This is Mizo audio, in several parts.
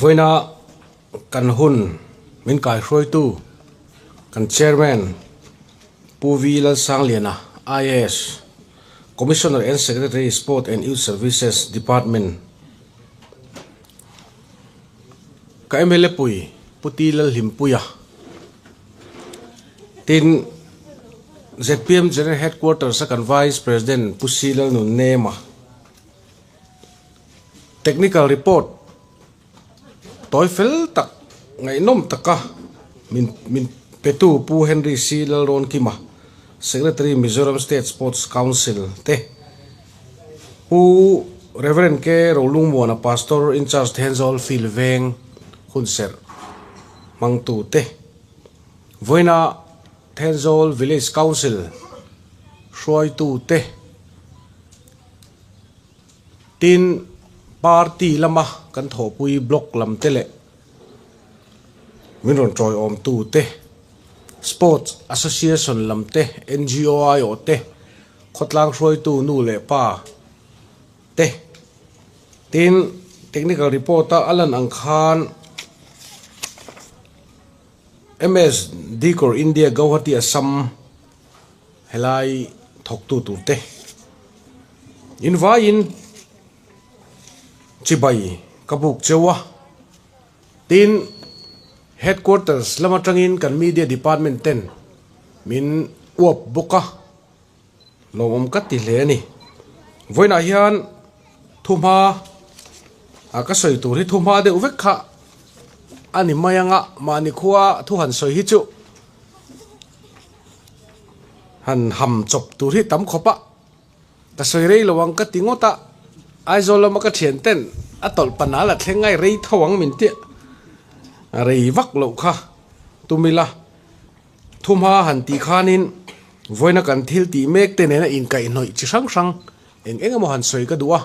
Vawiina kan hun min kaihruaitu kan Chairman Pu V Lalsangliana, IAS, Commissioner and Secretary Sport and Youth Services Department, ka mla pui Pu T Lalhlimpuia, tin zpm General Headquarters a kan Vice President Pu C Lalnunnema, Technical report tawi fel tak ngaihnawm taka min min petu Pu Henry C Lalrawnkima, Secretary Mizoram State Sports Council te, Pu Rev K Rolungmuana Pastor in Charge Thenzawl Field Veng hunserh hmangtu te, Vawiina Thenzawl Village Council hruaitu te, Tin, party lama kan thawhpui block lam te leh min rawn tawiawmtu te, sports association lam te, NGO aiawh te, khawtlang hruaitu nu leh pa te, tin technical report a a lan ang khan MS Decor India Guwahati Assam Helai thawktu turte invaiin chibai ka buk cheu a, tin headquarters lam atangin kan media department ten min uap bawk a, lawmawm ka ti hle a ni. Vawiinah hian thuhma a ka sawi tur hi thuhma deuh vek kha a ni mai ang a, mahni khua thu han sawi hi chu. Han ham chawp tur hi tam khawp a, ka sawi rei lo ang ka ti ngawt a, Aizawl lama ka thian ten a tawlh panal a thleng ngai rei tho ang min tih a rei vak loh kha tum ila, thumha han tih khanin vawiina kan thil tih mek te nena inkaihhnawih chi hrang hrang eng eng emaw han sawi ka duh a,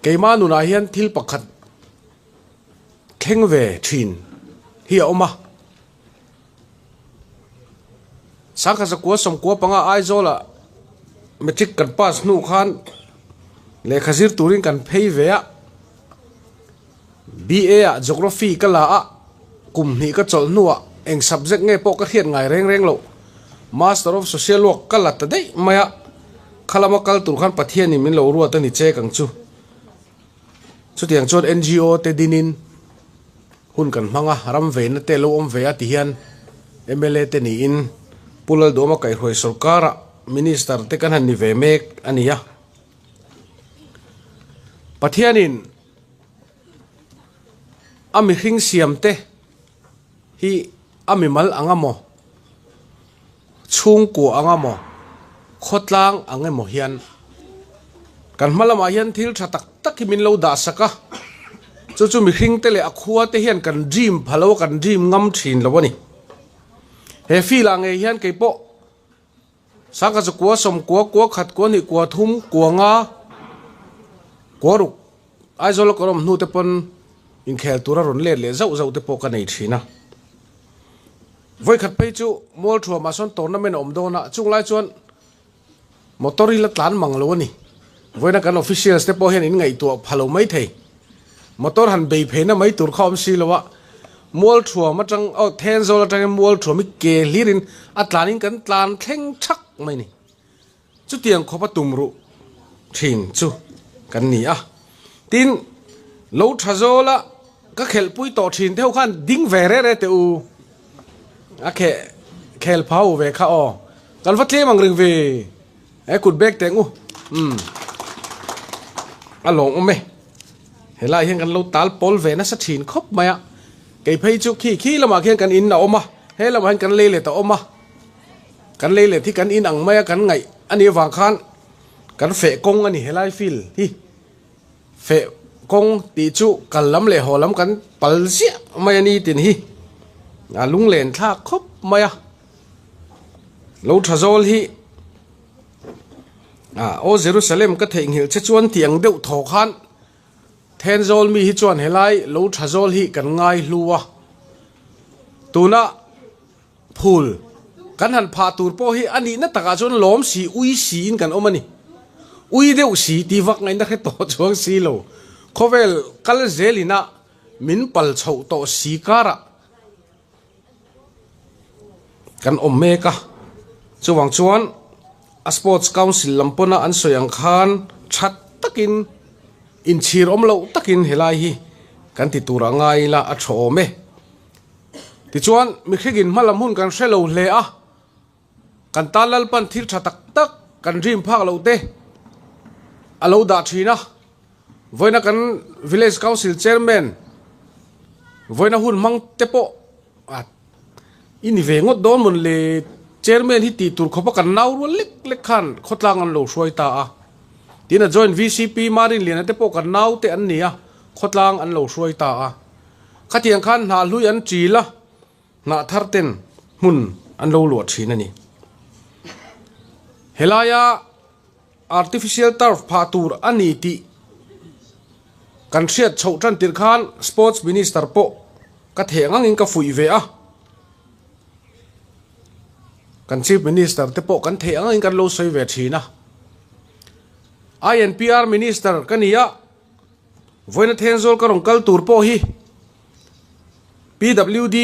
keimah nunah hian thil pakhat thleng ve thin hi a awm a. Sangkhat zakua sawmkua panga Aizawlah matric kan pass hnu khan lehkha zir turin kan phei ve a, BA ah Geography ka la a, kum hnih ka chawlh hnuah eng subject nge pawh ka hriat ngai reng reng loh Master of Social Work ka la ta daih mai a, khalama kal tur khan Pathianin min lo ruat a ni chek ang chu. Chutiang chuan NGO te dinin hun kan hmang a, ram veina te lo awm ve a ti hian mla te niin Pu Lalduhawma kaihhruai sorkara Minister te kan han ni ve mek a ni a. Pathianin a mihring siam te hi a mimal ang emaw, chhungkua ang emaw, khawtlang ang emaw hian kan hma lamah hian thil tha tak tak hi min lo dah sak a, chu chu mihring te leh a khua te hian kan dream pha lo a, kan dream ngam thin lo a ni. He field ah ngei hian kei pawh Sangha chu kua sawmkua, kua khat, kua hnih, kua thum, kua nga, kua ruk Aizawl a kawr awm hnu te pawn inkhel tura rawn let leh zauh zauh te pawh ka nei thin a. Vawikhat phei chu Mualthuamah sawn tournament a awm dawn a, chung lai chuan motor hi la tlan mang lo a ni. Vawiina kan officials te pawh hian in ngaihtuah pha lo mai thei. Motor han bei pheina mai tur kha awm si lo a, Mualthuam atang aw Thenzawl atangin Mualthuam hi ke hlirin a tlanin kan tlan thleng thak mai a ni. Chutiang khawpa tum ruh thin chu kan ni a. Tin, lo tha zawla ka khelhpui tawh thin te ho khan ding ve re re teh u. A kheh khel phau ve kha aw. Kan va tlem ang ring ve. He kut bek teh ngu. Umm. A lawng awm e. Helai hian kan lo tal pawl ve nasa thin khawp mai a. Kei phei chu khi khi lamah khian kan in a awm a. He lamah hian kan lei let a awm a. Kan lei let hi kan in ang mai a kan ngaih a nih avang khan kan feh kawng a ni helai field hi. Feh kawng tih chu kal lam leh haw lam kan pal ziah mai a ni tin hi a lunglen thlak khawp mai a. Lo tha zawl hi ah aw Jerusalem ka theihnghilh che chuan tih ang deuh thaw khan Thenzawl mi hi chuan helai lo tha zawl hi kan ngai hlu a. Tuna Phul kan han phah tur pawh hi a nihna takah chuan lawm si, ui siin kan awm a ni. Ui deuh si tih vak ngaihna hre tawh chuang si lo. Khawvel kal zelina. min pal chhoh tawh si karah kan awm mek a. Chuvang chuan a Sports Council lam pawna an sawi ang khan tha takin inchhir awm loh takin helai hi kan ti tur a ngai ila a tha awm e. Tichuan mihringin hmalam hun kan hre lo hle a. Kan tan Lalpan thil tha tak tak kan dream phak loh te a lo dah thin a, vawiina kan Village Council Chairman vawiina hun hmang te pawh a i ni ve ngawt dawn mawn le, Chairman hi tih tur khawpa kan nau rual lek lek khan khawtlang an lo hruai ta a, tin a Joint VCP Marinliana te pawh kan nau te an ni a, khawtlang an lo hruai ta a, khatiang khan hnah hlui an ṭil a. Hnah thar ten hmun an lo luah thin a ni. Helaia artificial turf phah tur a ni tih kan hriat chhoh tan tirh khan Sports Minister pawh ka theh angangin ka fuih ve a. Kan Chief Minister te pawh kan theh angangin kan lo sawi ve thin a. INPR Minister ka ni a, vawiina Thenzawl ka rawn kal tur pawh hi PWD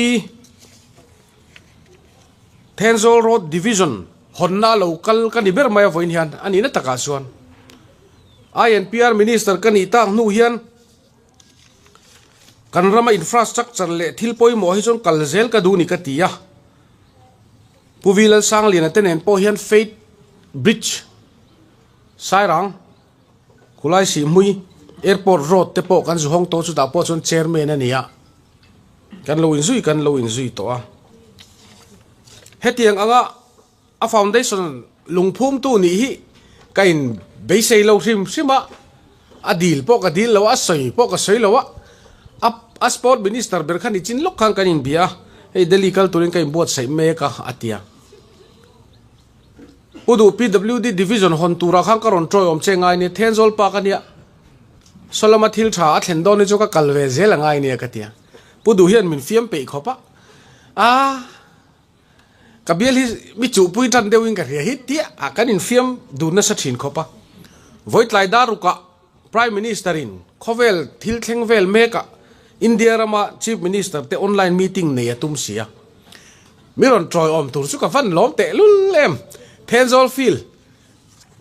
Thenzawl Road Division hawnna lo kal ka ni ber mai a vawiin hian a nihna takah chuan INPR Minister ka nih tak hnu hian kan rama infrastructure leh thil pawimawh hi chuan kal zel ka duh ni ka ti a. Pu V Lalsangliana te nen pawh hian Faith Bridge Sairang Khulai Sihhmui Airport Road te pawh kan zu hawng tawh chutah pawh chuan Chairman a ni a, kan lo inzui kan lo inzui tawh a. Hetiang anga a foundation lungphumtu nih hi ka in beisei lo hrim hrim a, a dil pawh ka dil lo a, a sawi pawh ka sawi lo a, a a Sport Minister ber kha nichin lawk khan kan inbia a, hei Delhi kal turin ka inbuatsaih mek a, a ti a. Pu duh PWD Division hawn turah khan ka rawn tawiawm che ngai nia, Thenzawl pa ka nia, sawlama thil tha a thlen dawn hi chu ka kal ve zel a ngai nia ka ti a. Pu duh hian min fiam peih khawp a, a ka bial hi mi chuhpui tan deuhin ka hria hi tia a kan infiam dun nasa thin khawp a. Vawitlai darukah Prime Minister in khawvel thil thleng vel mekah India rama Chief Minister te online meeting nei a tum si a. Mi rawn tawiawm tur chu ka van lawm teh lul em. Thenzawl field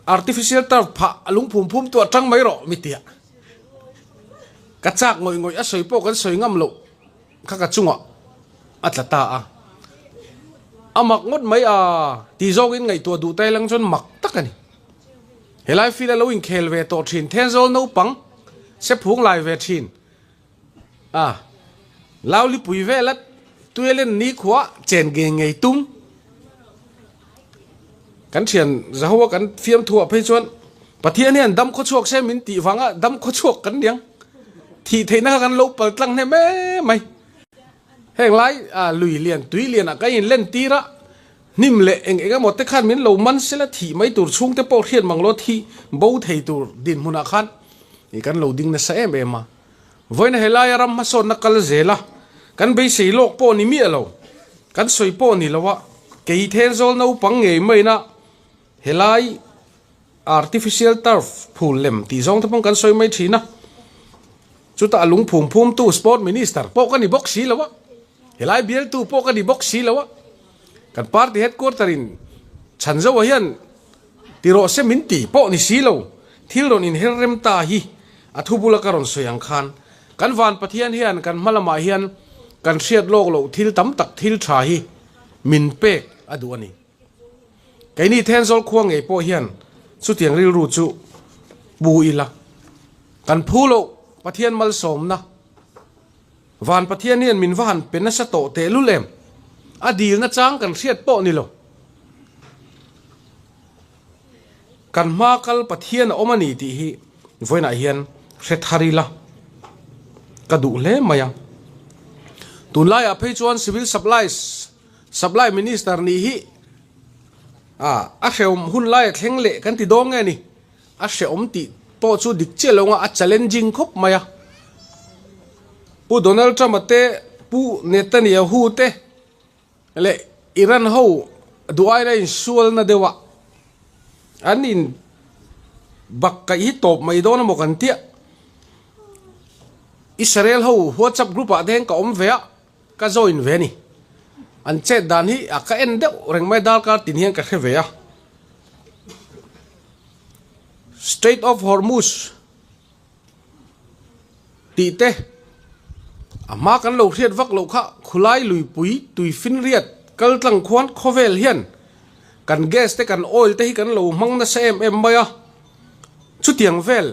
artificial turf phah a lungphum phum tu atang mai rawh mi tia. Ka chak ngawih ngawih a sawi pawh kan sawi ngam loh kha ka chungah a tla ta a. A mak ngawt mai a ti zawngin ngaihtuah duh tai lang chuan mak tak a ni. Helai field a lo inkhel ve tawh thin Thenzawl naupang se phung lai ve thin a, Laulipui vela Tuilen nikhua chen ngei ngei tum kan thian Zahoa kan fiamthuah phei chuan Pathian hian dam khawchhuak se min tih vanga dam khawchhuak kan niang thih theihna kha kan lo pal tlang hnem em mai. Heng lai lui lian tui lianah kan inlentir a. Hnim leh eng eng emaw te khan min lo man sela thih mai tur chhungte pawh hriat mang lo thi bo thei tur dinhmunah khan ih kan lo ding nasa em em a. Vawiina helaia ram hmasawnna kal zel a, kan beisei lawk pawh ni miah lo, kan sawi pawh ni lo a, kei Thenzawl naupang ngei maina helai artificial turf phul lem tih zawng te pawh kan sawi mai thin a, chutah a lungphum phumtu sport minister pawh ka ni bawk si lo a. Helai bialtu pawh ka ni bawk si lo a, kan party headquarter in Chhanzoa hian ti rawh se min ti pawh ni si lo, thil rawn inher rem ta hi a thu bula ka rawn sawi ang khan kan van Pathian hian kan hma lamah hian kan hriat lawk loh thil tam tak thil tha hi min pek a duh a ni. Keini Thenzawl khua ngei pawh hian chutiang rilru chu pu ila kan phu loh Pathian malsawmna, Van Pathian hian min va han pe nasa tawh tehlul em? A dilna chang kan hriat pawh ni lo. Kan hma kal Pathian a awm a ni tih hi vawiinah hian hre thar ila ka duh hle mai a. Tunlaiah phei chuan Civil Supplies Supply Minister nih hi a hrehawm hun laia thleng leh kan ti dawn nge ni? A hrehawm tih pawh chu dik chiah lo anga a challenging khawp mai a. Pu Donald Trump-a te, Pu Netanyahu te leh Iran ho duh aina insualna deuh a an in bak kaih hi tawp mai dawn emaw kan tiah. Israel ho WhatsApp group ah te hian ka awm ve a, ka join ve a ni. An chet dan hi a ka en deuh reng mai darkar tin hian ka hre ve a. Strait of Hormuz tih te a hma kan lo hriat vak loh kha khulai luipui tuifinriat kal tlang khuan khawvel hian kan gas te kan oil te hi kan lo hmang nasa em em mai a, chutiang vel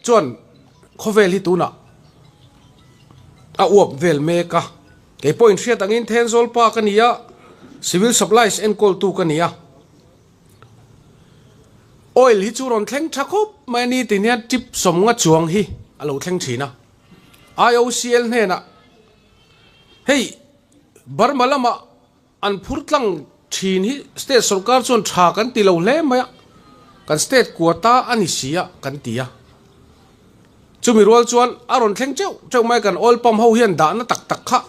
chuan khawvel hi tunah a uap vel mek a, kei pawh inhriat angin Thenzawl pa ka ni a, Civil Supplies enkawltu ka ni a. Oil hi chu rawn thleng tha khawp mai a ni tih hian tip sawmnga chuang hi a lo thleng thin a. IOCL hnenah hei Burma lamah an phur tlang thin hi state sorkar chuan tha kan ti lo hle mai a, kan state quota a ni si a kan ti a. Chumi rual chuan a rawn thleng teuh teuh mai kan oil pump ho hian dahna tak tak kha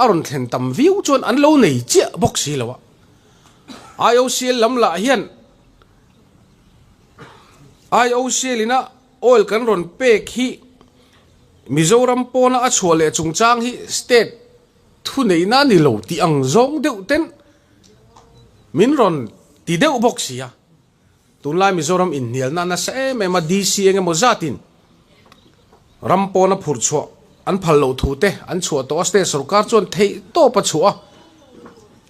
a rawn thlen tam viau chuan an lo nei chiah bawk si lo a. IOCL lam lah hian IOCL ina oil kan rawn pek hi Mizoram pawna a chhuah leh chungchang hi state thuneihna a ni lo tih ang zawng deuh ten min rawn ti deuh bawk si a. Tunlai Mizoram inhnialna nasa em em a DC eng emaw zatin ram pawna phurh chhuah an phal loh thu te an chhuah tawh a, state sorkar chuan theih tawp a chhuah a,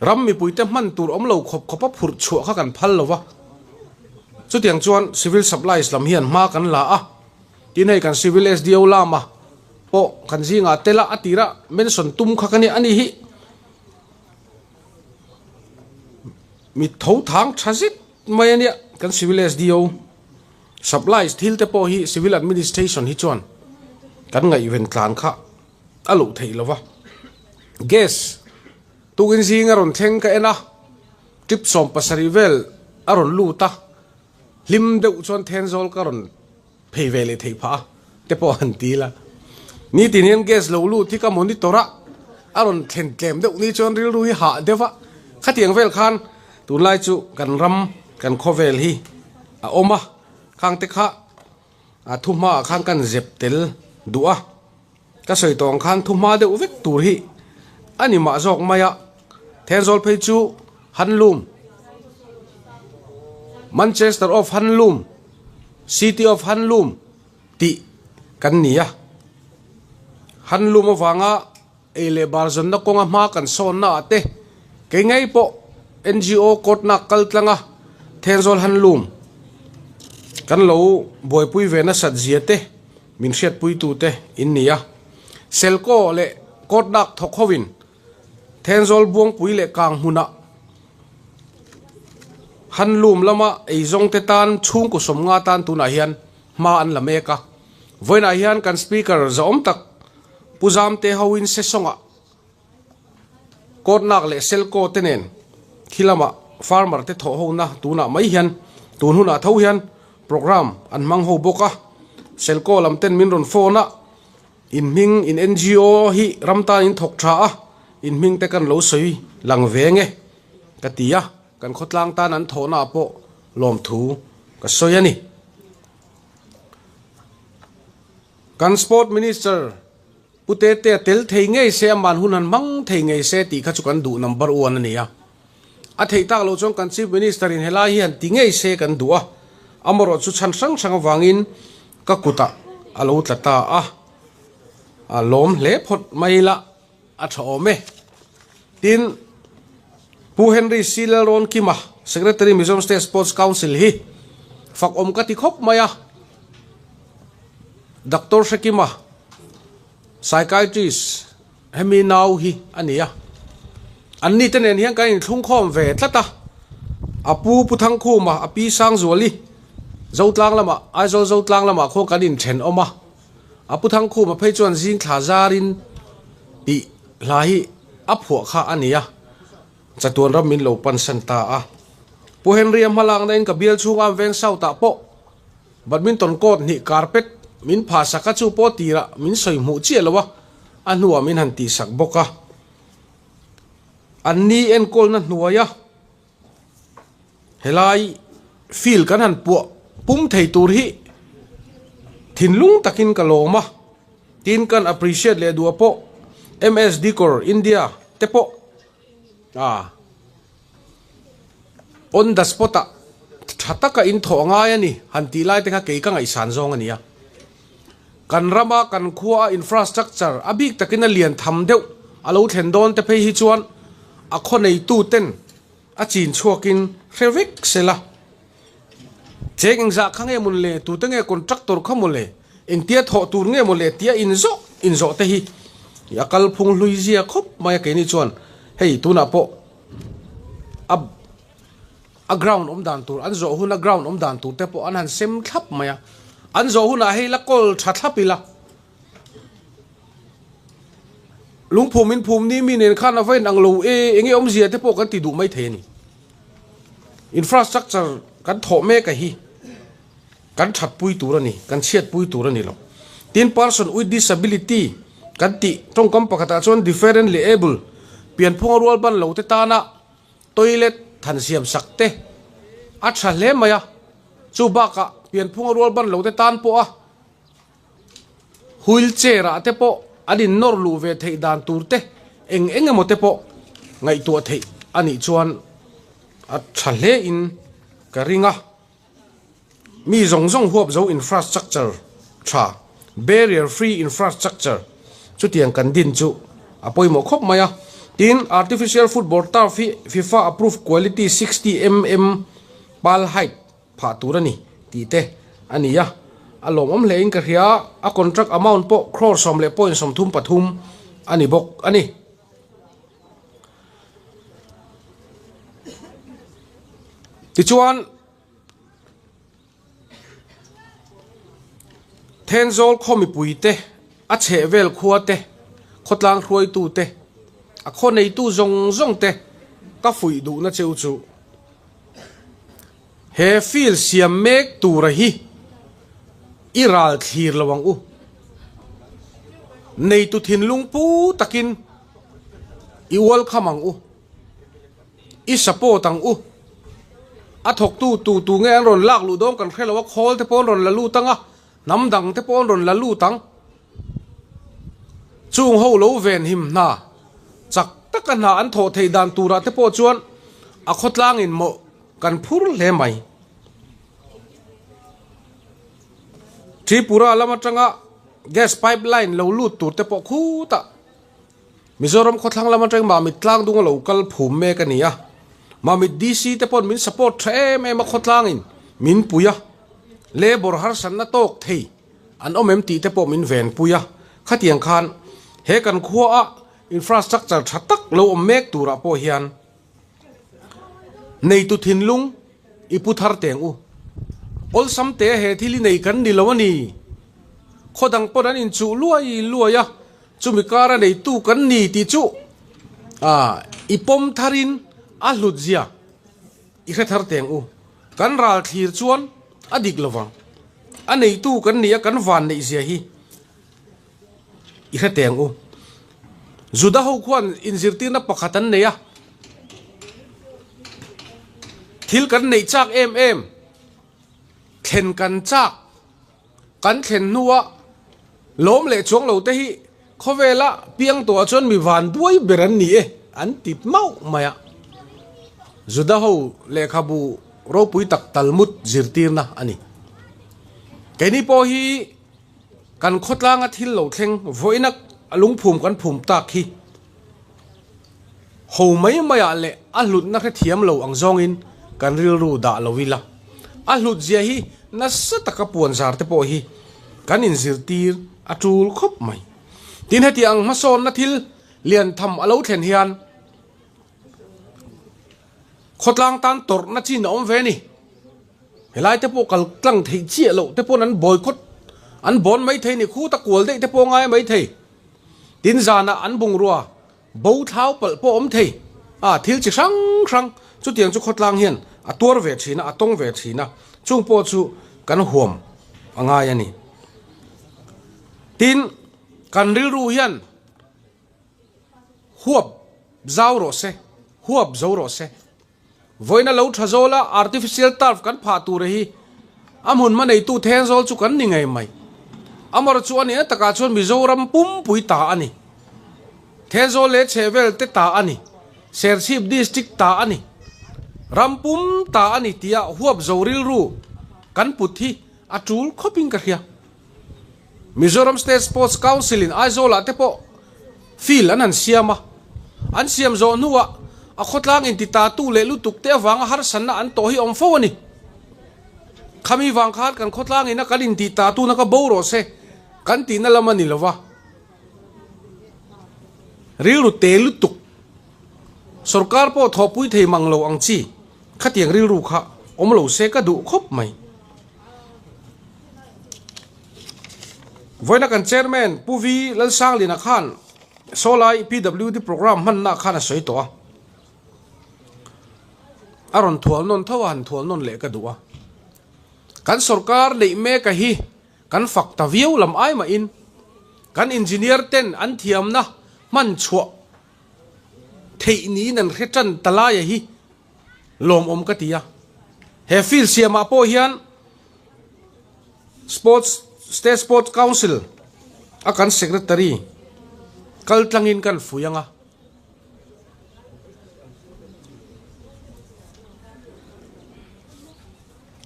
ram mipuite hman tur awm lo khawp khawpa phurh chhuah kha kan phal lo va. Chutiang chuan Civil Supplies lam hian hma kan la a, tin hei kan Civil SDO lama pawh kan zingah tel a, a tira mention tum kha ka nia a ni hi. Mi tho thang tha zet mai a nia kan civil SDO supplies thil te pawh hi civil administration hi chuan kan ngaihven tlan kha a loh theih lo va gas tukin zing a rawn thleng ka en a trip 70 vel a rawn lut a hlim deuh chuan Thenzawl ka rawn phei ve leh theih phah a te pawh han ti ila. Nitin hian gas lo lut hi ka monitor a, a rawn thlen tlem deuh ni chuan rilru hi hah deuh a, khatiang vel khan tunlai chu kan ram kan khawvel hi a awm a, khang te kha a thuhma ah khan kan zep tel duh a, ka sawi tawh ang khan thuhma deuh vek tur hi a ni mah zawk mai a, Thenzawl phei chu Handloom, Manchester of Handloom, City of Handloom tih kan ni a. Handloom avanga ei leh bar zawnna kawnga hma kan sawnna ah te kei ngei pawh NGO kawtnak kal tlanga Thenzawl Handloom kan lo buaipui ve nasat zia te min hriatpuitu te in ni a. Selkaw leh kawtnak thawk hovin Thenzawl Buangpui leh Kang hmunah Handloom lama eizawngte tan chhungkaw sawmnga tan tunah hian hma an la mek a. Vawiinah hian kan Speaker zahawm tak Pu Zamte hoin Sesawngah Kawtnak leh Selkaw te nen khi lama farmer te thawh hona tunah mai hian tun hunah tho hian programme an hmang ho bawk a. Selkaw lam ten min rawn phone a. In hming in NGO hi ram tan in thawk tha a, in hming te kan lo sawi lang ve nge ka ti a, kan khawtlang tan an thawhna ah pawh lawmthu ka sawi a ni. Kan Sport Minister Pu Tetea tel thei ngei se aman hun han hmang thei ngei se tih kha chu kan duh number one a ni a. A theih tak loh chuan kan Chief Minister in helai hi han ti ngei se kan duh a, amarawh chu chhan hrang hrang avangin ka kutah a lo tla ta a, a lawm hle phawt mai la a tha awm e. Tin, Pu Henry C. Lalrawnkima, Secretary Mizoram State Sports Council hi fak awm ka ti khawp mai a, Doctor Hrekima, Psychiatrist, Hemi nau hi a ni a, an ni te nen hian kan inthlungkhawm ve tlat a, a pu Pu Thangkhuma, a pi Sangzuali, Zotlang lamah, Aizawl Zotlang lamah khuan kan inthenawm a, a Pu Thangkhuma phei chuan zing thla zarin tih hla hi a phuah kha a ni a, chatuan ram min lo pansan ta a. Pu Henry-a hmalakna in ka bial chhunga an veng South ah pawh Badminton court hnih carpet min phah sak a chu pawh tirah min sawi hmuh chiah lo a, a hnuah min han tihsak bawk a. An ni enkawlna hnuaia helai field kan han puah pum thei tur hi thinlung takin ka lawm a. Tin kan appreciate leh duh ah pawh MS Decor India te pawh ah on the spot ah tha taka in thawh ngai a ni han tih lai te kha kei ka ngaihsan zawng a ni a. Kan rama kan khua a infrastructure a bik takin a lian tham deuh a lo thlen dawn te phei hi chuan a khaw neitu ten a chin chhuakin hre vek sela. Cheng engzah kha nge mawn le, tute nge contractor kha maw le, engtia thawh tur nge maw le tia inzawh inzawh te hi a kalphung hlui zia khawp mai a keini chuan hei tunah pawh a a ground awm dan tur an zawh huna ground awm dan tur te pawh an han sem thlap mai a, an zawh hunah hei la kawl tha thlap ila lungphum in phum ni mi nen khan a va inang lo e enge awmzia te pawh kan ti duh mai thei a ni. Infrastructure kan thawh mek a hi kan thatpui tur a ni, kan chhiatpui tur a ni lo. Tin, person with disability kan tih tawngkam pakhatah chuan differently able, pianphunga rual ban lo te tana toilet than siam sak te a tha hle mai a, chu bakah pianphunga rual ban lo te tan pawha Wheel chair ah te pawh an in nawr luh ve theih dan tur te eng eng emaw te pawh ngaihtuah theih a nih chuan a tha hle in ka ring a. Mi zawng zawng huap zo infrastructure tha, barrier free infrastructure chutiang kan din chu a pawimawh khawp mai a. Tin, artificial football turf hi FIFA approved quality 60 mm pal height phah tur a ni tih te a ni a, a lawmawm hle in ka hria, a contract amount pawh crore 10.33 a ni bawk a ni. Tichuan Thenzawl khaw mipui te, a chhehvel khua te, khawtlang hruaitu te, a khaw neitu zawng zawng te ka fuih duhna cheu chu He field siam mek tura hi i ral thlir lo ang u. Neitu thinlung pu takin i welcome ang u. I support ang u. A thawktu tu tu nge an rawn lak luh dawn kan hre lo a, khawl te pawh an rawn la lut ang a, hnam dang te pawh an rawn la lut ang. Chung ho lo venhim hna chak taka hna an thawh theih dan turah te pawh chuan a khawtlangin mawh kan phur hle mai. Tripura lam atanga gas pipeline lo lut tur te pawh khutah Mizoram khawthlang lam atang Mamit tlangdung a lo kal phum mek a ni a. Mamit DC te pawn min support tha em em a khawtlangin min pui a, labour harsatna tawk thei. An awm em tih te pawh min venpui a, khatiang khan he kan khua a infrastructure tha tak lo awm mek turah pawh hian neitu thinlung i pu thar teng u. Awlsam te he thil i nei kan ni lo a ni. Khaw dang pawn an inchuh luai luai a, chumi kara neitu kan ni tih chu i pawm tharin a hlut zia I hre thar teng u. Kan ral thlir chuan a dik lo vang. A neitu kan nia kan van neih zia hi i hre teng u. Juda ho khuan inzirtirna pakhat an nei a. Thil kan neih chak em em, thlen kan chak. Kan thlen hnua lawm leh chuang lo te hi khawvela piang tawhah chuan mi van duai ber an ni e an ti mauh mai a. Juda ho lehkhabu ropui tak Talmud zirtirna a ni. Keini pawh hi kan khawtlanga thil lo thleng vawiina lungphum kan phum tak hi Ho mai maiah leh a hlutna hrethiam lo ang zawngin kan rilru dah lo ila. A hlut zia hi nasa taka puanzar te pawh hi kan inzirtir a tul khawp mai. Tin heti ang hmasawnna thil lian tham a lo thlen hian khawtlang tan tawrhna chin a awm ve a ni. Helai te pawh kal tlang theih chiah loh te pawn an boycott an bawn mai thei ni khuta kual daih te pawh ngai mai thei. Tin zanah an bungrua Bo thlau palh pawh awm thei a, thil chi hrang hrang chutiang chu khawtlang hian a tuar ve thin a, a tawng ve thin a, chung pawh chu kan huam a ngai a ni. Tin, kan rilru hian huap zau rawh se, huap zo rawh se. Vawiina lo tha zawla artificial turf kan phah tura hi a hmun hma neitu then zawl chu kan ni ngei mai. Amarawh chu a nihna takah chuan Mizoram pumpui ta a ni. Thenzawl leh chhehvel te ta a ni. Serchhip District ta a ni. Ram pum ta a ni tia huap zo rilru kan put hi a tul khawpin ka hria. Mizoram State Sports Council in Aizawl ah te pawh field an han siam a, an siam zawh hnuah a khawtlang inti ta tu leh lutuk te avanga harsatna an tawh hi awm fo a ni. Khami vang khan kan khawtlang ina kan inti ta tuna ka bo rawh se kan tihna lam a ni lo va. Rilru te lutuk, sorkar pawh thawhpui thei mang lo ang chi khatiang rilru kha awm lo se ka duh khawp mai. Vawiina kan Chairman Pu V Lalsanglina khan Sawlai PWD programme hmanna khan a sawi tawh a, a rawn thual nawn tho a, han thual nawn leh ka duh a. Kan sorkar neih mek a hi kan fak ta viau lam ai mahin kan engineer ten an thiamna hman chhuah theih niin an hre tan ta laia hi lawmawm ka ti a. He field siamah pawh hian Sports State Sports Council a kan Secretary kal tlangin kan fui ang a.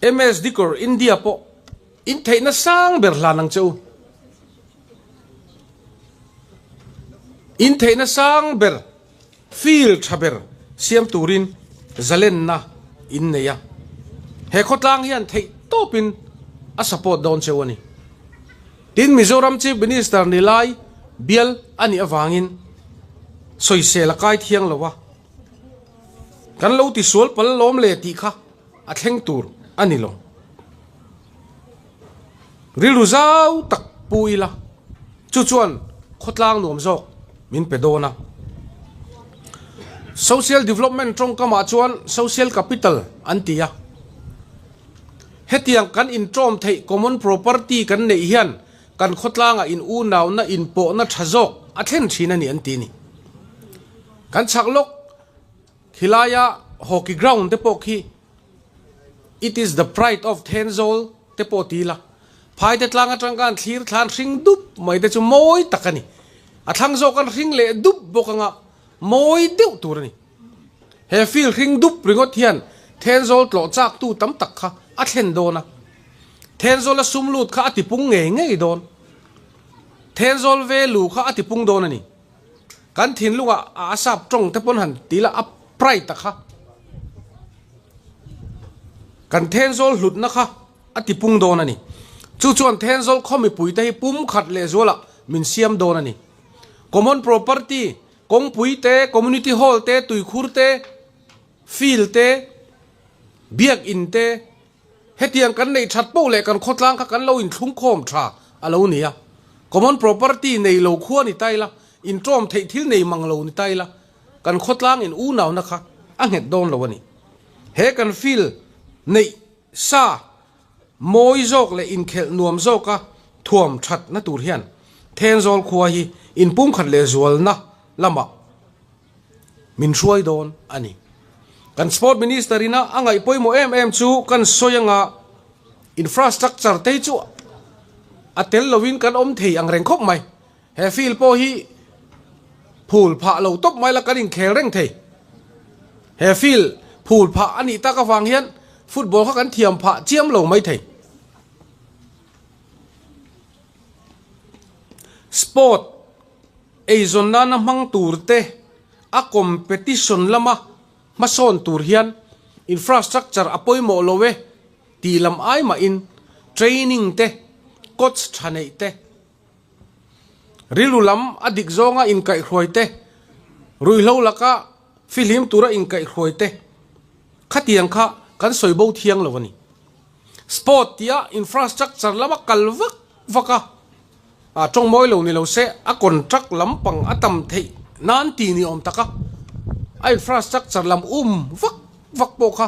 MS Dikawr India pawh in theihna sang ber hlan ang che u. In theihna sang ber Field tha ber siam turin zalenna in nei a, he khawtlang hian theih tawpin a support dawn cheu a ni. Tin, Mizoram Chief Minister ni lai bial a nih avangin sawisel a kai thiang lo a, kan lo tisual pal lawm le tih kha a thleng tur a ni lo. Rilru zau tak pu ila, chu chuan khawtlang nuam zawk min pe dawn a. Social development tawngkamah chuan social capital an ti a. Hetiang kan intawm theih common property kan neih hian kan khawtlangah in unauna inpawhna tha zawk a thlen thin a ni an ti a ni. Kan chhak lawk khilaia hockey ground te pawh khi It is the pride of Thenzawl te pawh ti ila, phaite tlang atang khan thlir thlan hring dup mai te chu mawi tak a ni. A thlang zawk an hring leh dup bawk anga mawi deuh tur a ni. He field hring dup ringawt hian Thenzawl tlawh chak tu tam tak kha a thlen dawn a. Thenzawl a sum lut kha a tipung ngei ngei dawn. Thenzawl value kha a tipung dawn a ni. Kan thinlungah a sap tawng te pawn han ti ila a pride a kha kan Thenzawl hlutna kha a ti pung dawn a ni. Chu chuan Thenzawl khaw mipui te hi pum khat leh zualah min siam dawn a ni. Common property, kawngpui te, community hall te, tuikhur te, field te, biakin te, Hetiang kan neih that poh leh kan khawtlang kha kan lo inthlungkhawm tha a lo ni a. Common property nei lo khua ni ta ila, intawm theih thil nei mang lo ni ta ila, kan khawtlang in unauna kha a nghet dawn lo a ni. He kan field neih sa mawi zawk leh inkhelh nuam zawka thuam thatna tur hian Thenzawl khua hi inpumkhat leh zualna lamah min hruai dawn a ni. Kan Sport Minister ina a ngaih pawimawh em em chu kan sawi anga infrastructure te hi chu a tel lovin kan awm thei ang reng khawp mai. He field pawh hi phul phah lo tawp mai la kan inkhel reng thei. He field phul phah a nih tak avang hian football kha kan thiam phah chiam lo mai thei. Sport Eizawn nana hmang tur te, a competition lama hmasawn tur hian infrastructure a pawimawh lo e tih lam ai mahin training te, coach tha neih te, rilru lam a dik zawnga inkaihhruai te, ruihhlo laka fihlim tura inkaihhruai te khatiang kha kan sawi bo thiang lo a ni. Sport tia infrastructure lama kal vak vak a. A tawng mawi lo ni lo se, a contract lampang a tam theih nan ti ni awm tak a, a infrastructure lam um vak vak pawh kha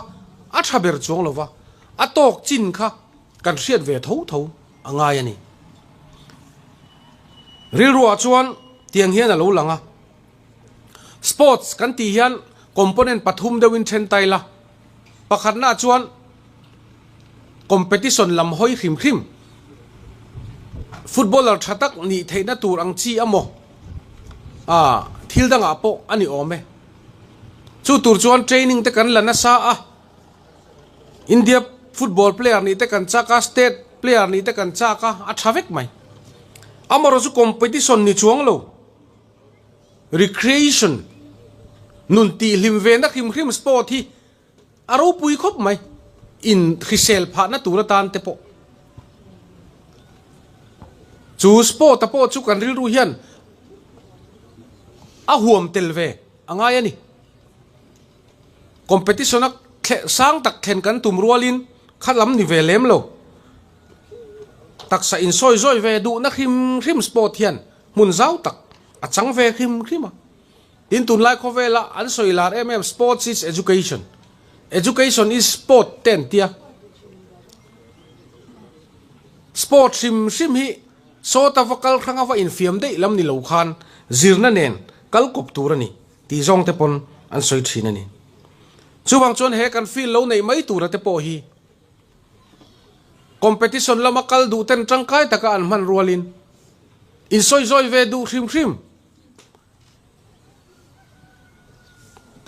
a tha ber chuang lo va, a tawk chin kha kan hriat ve tho tho a ngai a ni. Rilruah chuan tiang hian a lo lang a, sports kan tih hian component pathum deuhin then ta ila, Pakhatna chuan competition lam hawi hrim hrim. Footballer tha tak nih theihna tur ang chi a maw? Ah, thil dangah pawh a ni awm e. Chu tur chuan training te kan la nasa a, India football player nih te kan chak a, state player nih te kan chak a, a tha vek mai. Amaherawhchu chu competition ni chuang lo, recreation, nun tihhlim ve na hrim hrim sport hi A ropui khawp mai. In hrisel phahna tur atan te pawh. Chu sport a pawh chu kan rilru hian a huam tel ve a ngai a ni. Competition a sang tak thlen kan tum rualin kha lam ni ve lem lo. Taksa insawi zawi ve duhna hrim hrim sport hian hmun zau tak a chang ve hrim hrim a. Tin, tunlai khawvela an sawi lar em em sports is education, education is sport te an tia. Sport hrim hrim hi sawta va kal hranga va infiam daih lam ni lo khan zirna nen kal kawp tur a ni tih zawng te pawn an sawi thin a ni. Chuvang chuan he kan field lo neih mai tura te pawh hi competition lama kal duh ten tangkai taka an hman rualin insawi zawi ve duh hrim hrim.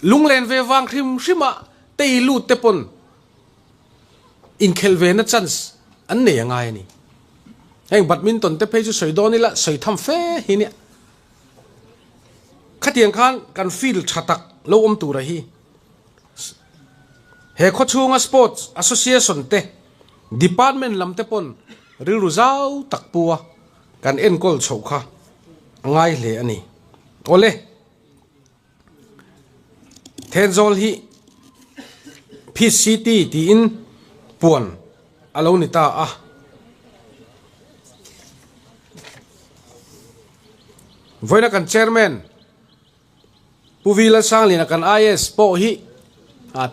Lunglen ve vang hrim hrim a tei lut te pawn inkhelh ve na chance an nei a ngai a ni. Heng badminton te phei chu sawi dawn ila sawi tham fe hi nia. Khatiang khan kan field tha tak lo awm tura hi he khawchhunga sports association te department lam te pawn rilru zau tak pu a. Kan enkawl chhoh kha a ngai hle a ni. Awle, Thenzawl hi Peace City tiin puan a lo ni ta a. Vawiina kan Chairman Pu V Lalsangliana kan IAS pawh hi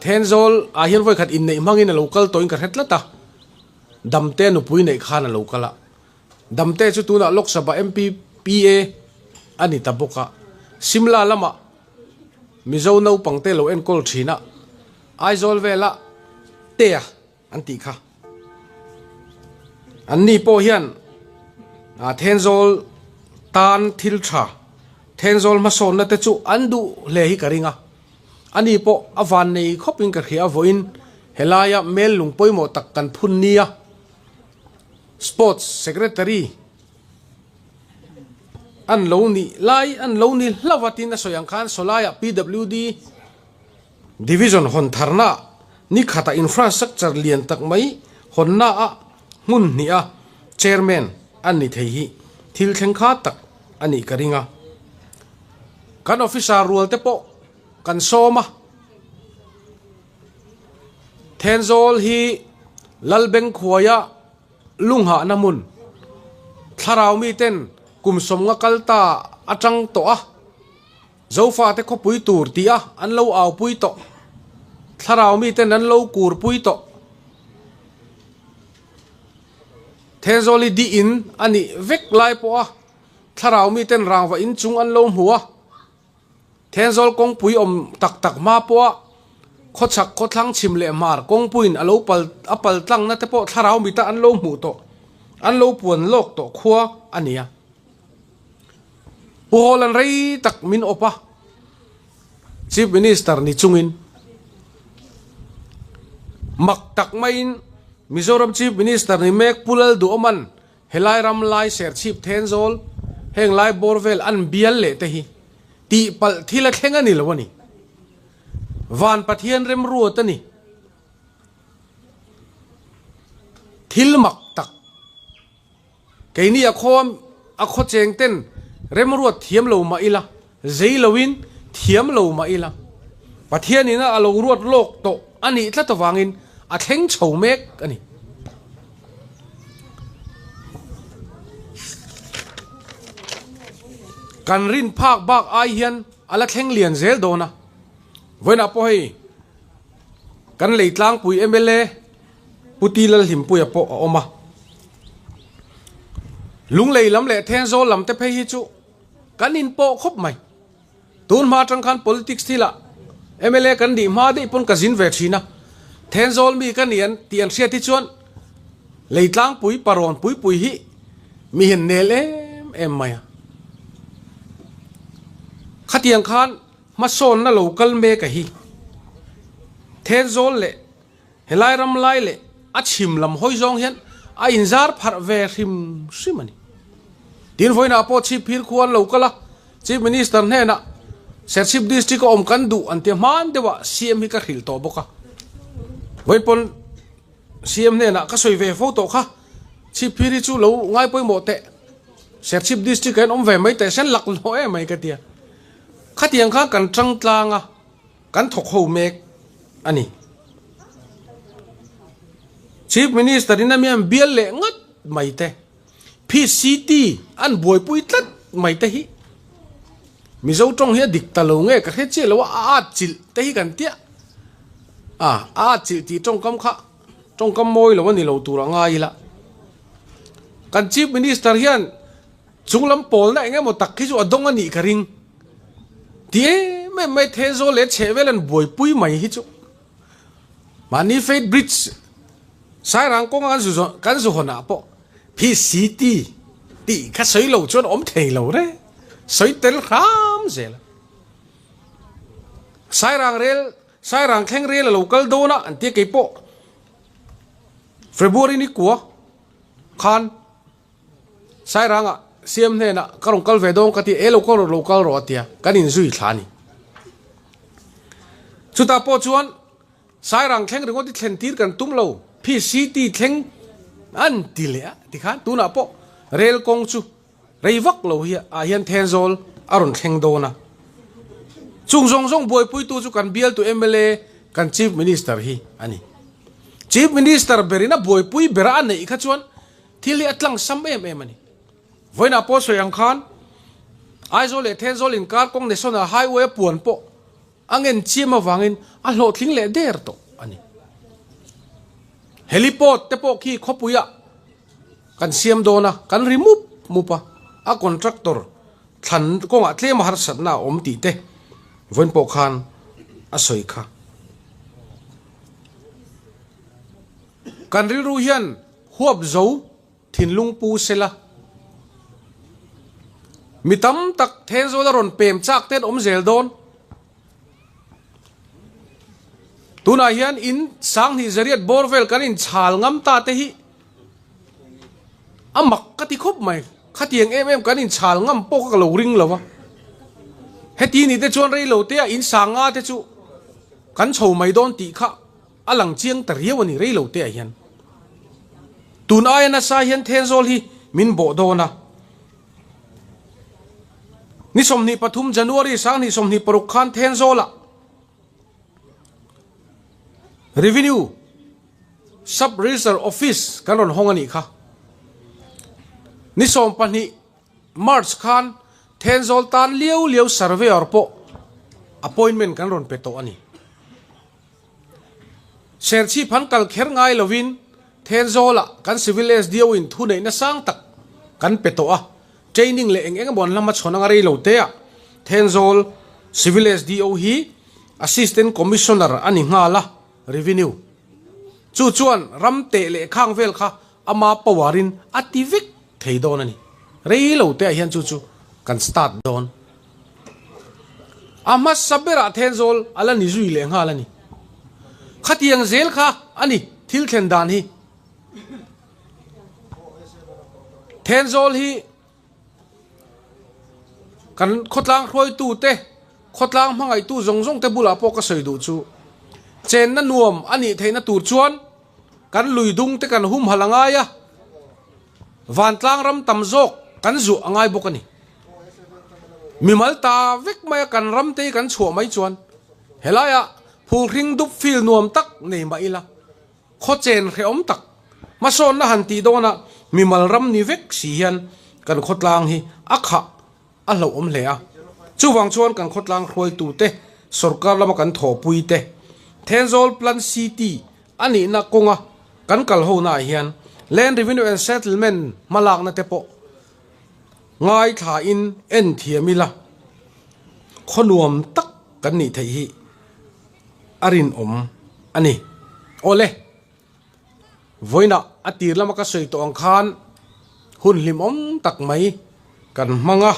Thenzawl ah hian vawikhat inneih hmangin a lo kal tawhin ka hre tlat a, Damte nupui neih khan a lo kal a. Damte chu tunah Lok Sabha MP PA a ni ta bawk a, Simla lamah Mizo naupangte lo enkawl thin a, Aizawl vela Tea an tih kha. Anni pawh hian Thenzawl tan thil tha, Thenzawl hmasawnna te chu an duh hle hi ka ring a. Ani pawh a vannei khawpin ka hria vawiin helaia mel lung pawimawh tak kan phun nia. Sports Secretary an lo nih lai an lo ni hlauh a tin a sawi ang khan Sawlaiah PWD Division hawn tharna ni khatah infrastructure lian tak mai hawnna ah hmun hnih a Chairman an ni thei hi thil thleng kha tak a nih ka ring a. Kan officer rual te pawh kan sawm a. Thenzawl hi Lalbengkhuaia lunghahna hmun, thlarau miten kum sawmnga kal ta atang tawh a, Zofate khawpui tur tih a an lo aupui tawh, thlarau miten an lo kurpui tawh. Thenzawl hi dih in a nih vek lai pawh a, thlarau miten rangva inchung an lo hmu a. Thenzawl kawngpui awm tak tak hma pawha khawchhak khawthlang chhim leh hmar kawngpuiin a lo pal a pal tlangna te pawh thlarau mita an lo hmuh tawh, an lo puan lawk tawh khua a ni a. Pu Hawlan rei tak min awp a, Chief Minister ni chungin mak tak maiin Mizoram Chief Minister ni mek Pu Lalduhawman Helai ram lai Serchhip Thenzawl heng lai bawr vel an bial leh te hi tihpalh thil a thleng a ni lo a ni. Van Pathian remruat a ni. Thil mak tak. Keini a khaw a khaw cheng ten remruat thiam lo mah ila, zei loin thiam lo mah ila, Pathian ina a lo ruat lawk tawh a nih tlat avangin a thleng chho mek a ni. Kan rin phak bak ai hian a la thleng lian zel dawn a. Vawiinah pawh hei kan lei tlangpui mla Pu Ti Lalhlimpuia pawh a awm a. Lunglei lam leh Thenzawl lam te phei hi chu kan inpawh khawp mai. Tun hma atang khan politics thilah mla kan nih hma daih pawn ka zin ve thin a, Thenzawl mi ka ni an tih an hriat hi chuan Leitlangpui parawn puipui hi Mi hian nel em em mai a. Khatiang khan hmasawnna lo kal mek a hi. Thenzawl leh helai ram lai leh a chhim lam hawi zawng hian a inzar pharh ve hrim hrim a ni. Tin vawiinah pawh Chhipphir khua an lo kal a, Chief Minister hnenah Serchhip District a awm kan duh an ti hman deuh a, CM hi ka hrilh tawh bawk a. Vawiin pawn CM hnenah ka sawi ve fo tawh kha, Chhipphir hi chu lo ngai pawimawh teh, Serchhip District ah hian awm ve mai teh sen lak hlawh em mai ka tia. Khatiang khan kan tang tlang a, kan thawk ho mek a ni. Chief Minister in a mian bial leh ngat mai te. PCT an buaipui tlat mai te hi Mizo tawng hi a dik ta lo nge ka hre chiah lo a, a at chilh te hi kan tia a, a at chilh tih tawngkam kha tawngkam mawi lo a ni lo tur a ngai ila. Kan Chief Minister hian chunglam pawlna eng emaw tak hi chu a dawng a nih ka ring ti em em mai Thenzawl leh chhehvel an buaipui mai hi chu mahni Faith Bridge Sairang kawnga kan zu kan zu hawnah pawh PCT tih kha sawi lo chuan awm thei lo re, sawi tel hram zel a. Sairang rel, Sairang thleng rel a lo kal dawn a an tia kei pawh February ni kua khan Sairangah siam hnenah ka rawn kal ve dawn ka ti e lo kal rawh lo kal rawh a tia kan inzui thla a ni. Chutah pawh chuan Sairang thleng ringawt i thlen tir kan tum lo, PCT thleng an ti leh a tikhan tunah pawh rel kawng chu rei vak lo hi ah hian Thenzawl a rawn thleng dawn a. Chung zawng zawng buaipuitu chu kan bialtu mla kan Chief Minister hi a ni. Chief Minister berin a buaipui bera a neih kha chuan thil hi a tlang sam em em a ni. Vawiinah pawh sawi ang khan Aizawl leh Thenzawl inkar kawng National Highway a puan pawh A ngen chiam avangin a hlawhtling leh der tawh a ni. Heliport te pawh khi khawpuiah kan siam dawn a, kan ri mup mup a, a contractor thlan kawngah tlem a harsatna a awm tih te vawiin pawh khan a sawi kha. Kan rilru hian huap zo Thinlung pu sela. Mi tam tak Thenzawl a rawn pem chak te an awm zel dawn. Tunah hian in 2000 bawr vel kan inchhal ngam ta te hi a mak ka ti khawp mai. Khatiang em em kan inchhal ngam pawh kha ka lo ring lo va. Heti ni te chuan reilo te ah in sanga te chu kan chho mai dawn tih kha A lang chiang ta riau a ni rei lo te ah hian. Tun aia nasa hian Thenzawl hi min bawh dawn a. Ni 23 January 2026 khan Thenzawl ah Revenue Sub Registrar Office kan rawn hawng a nih kha. Ni 12 March khan Thenzawl tan liau liau Surveyor pawh appointment kan rawn pe tawh a ni. Serchhip han kal kher ngai lovin Thenzawlah kan Civil SDO in thuneihna sang tak kan pe tawh a, training leh eng eng emaw an la hmachhawn anga rei lo te ah Thenzawl Civil SDO hi Assistant Commissioner a ni nghal a, Revenue chu chuan ram teh leh khang vel kha ama power in a ti vek thei dawn a ni. Rei lo te ah hian chu chu kan start dawn. A hmasa berah Thenzawl a la ni zui leh nghal a ni. Khatiang zel kha a ni thil thlen dan hi. Thenzawl hi kan khawtlang hruaitu te, khawtlang hmangaihtu zawng zawng te bulah pawh ka sawi duh chu chenna nuam a nih theihna tur chuan kan lui dung te kan humhalh a ngai a, vantlang ram tam zawk kan zuah a ngai bawk a ni. Mimal ta vek maia kan ram te hi kan chhuah mai chuan helaiah phulhring dup feel nuam tak nei mah ila, khaw chen hrehawm tak hmasawnna han tih dawnah mimal ram ni vek si hian kan khawtlang hi a khah a hlauhawm hle a. Chuvang chuan kan khawtlang hruaitute, sorkar lama kan thawhpuite, Thenzawl Plan City a nihna kawnga kan kal honaah hian Land Revenue and Settlement hmalakna te pawh Ngaithlain en thiam ila, khaw nuam tak kan nih theih hi a rinawm a ni. Awle, vawiinah a tir lama ka sawi tawh ang khan. Hun hlimawm tak mai kan hmang a.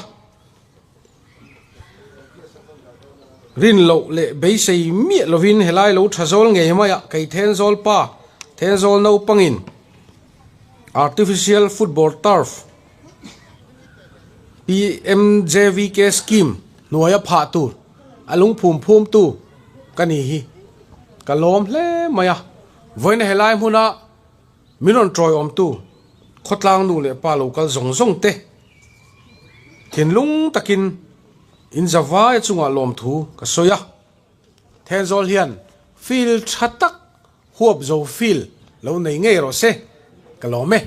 Rin loh leh beisei miah lovin helai lo tha zawl ngei mai a, kei Thenzawl pa, Thenzawl naupangin Artificial Football Turf, PMJVK Scheme hnuaia phah tur a lungphum phum tu ka ni hi ka lawm hle mai a. Vawiina helai hmuna min rawn tawiawmtu khawtlang nu leh pa lo kal zawng zawng te thinlung takin in zavai chungah lawmthu ka sawi a. Thenzawl hian field tha tak huap zo field lo nei ngei rawh se ka lawm e.